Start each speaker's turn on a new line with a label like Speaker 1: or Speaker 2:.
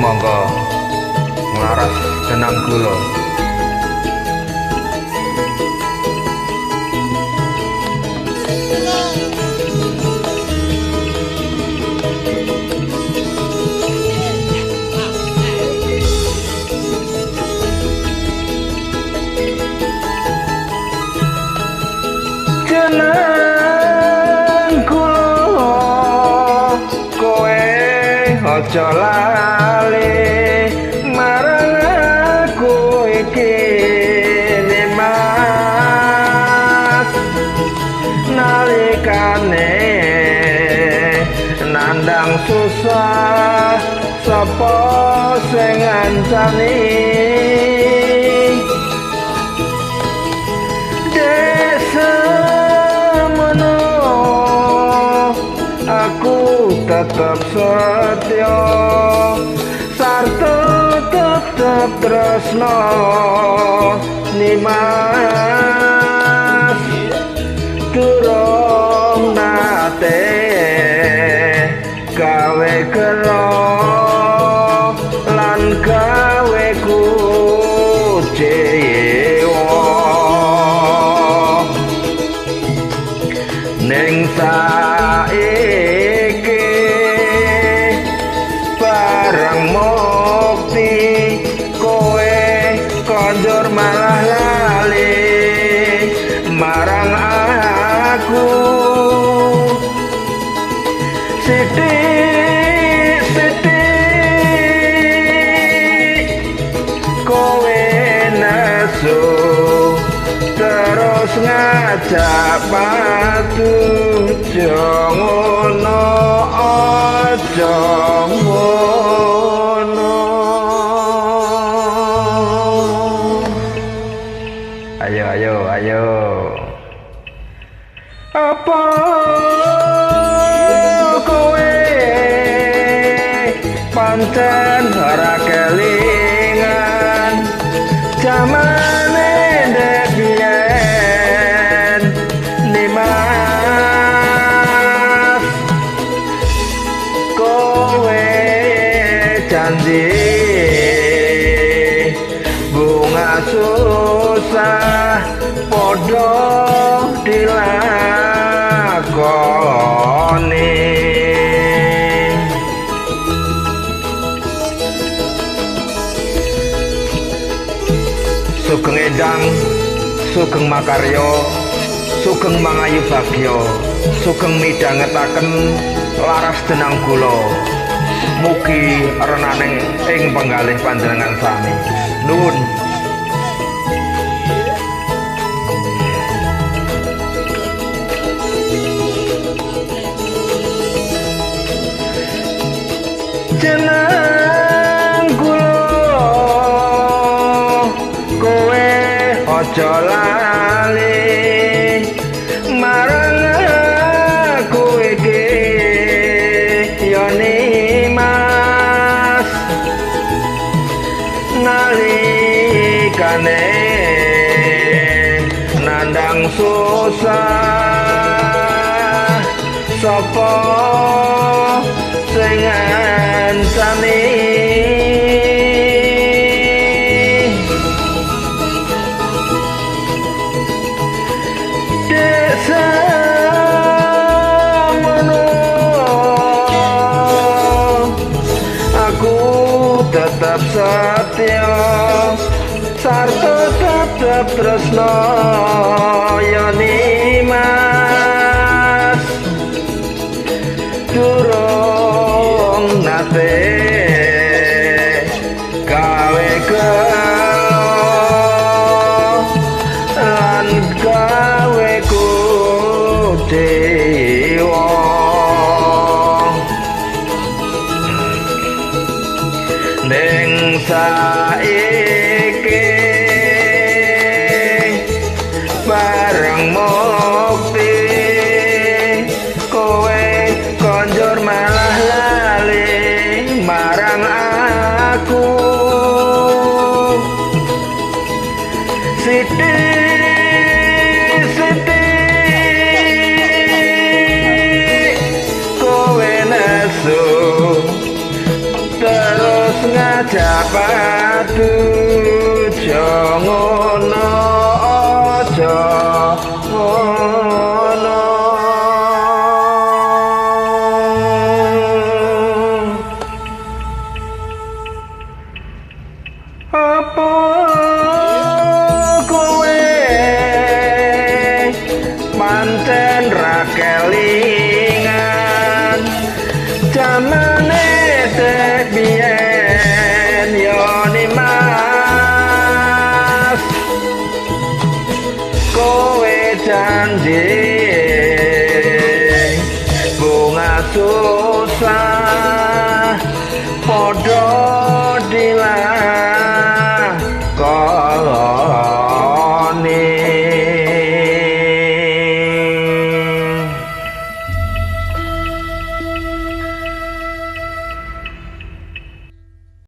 Speaker 1: Monggo nglaras tenang kula. Jeneng kula kowe aja lali marang aku iki Nimas, nalikane nandang susah sapa sing ngancani. Aku tetep setya sarta tetep tresno Nimas, durung nate gawe gelo lan gawe kucewa. Ning saiki bareng mukti kowe konjur malah lali marang aku. Sithik sithik kowe nesu terus ngajak padu, aja ngono, aja ngono. Ayo ayo ayo. Apa kowe pancen ora kelingan jamane ndek biyen Nimas, kowe janji bunga susah padha dilakoni. Sugeng endang, sugeng makarya, sugeng mangayu bagya, sugeng midhangetaken laras denang kula. Mugi renaning ing penggalih panjenengan sami. Nuwun. Jeneng kula kowe aja lali marang aku iki ya Nimas, nalikane nandang susah sapa sing ngancani. Semono aku tetep setya sarta tetep tresno ya Nimas, durung nate gawe gelo lan gawe kucewa. Ning saiki bareng mukti kowe konjur malah lali marang aku. Sithik sithik Aduh aja ngono, aja ngono. Apa kowe pancen ra kelingan?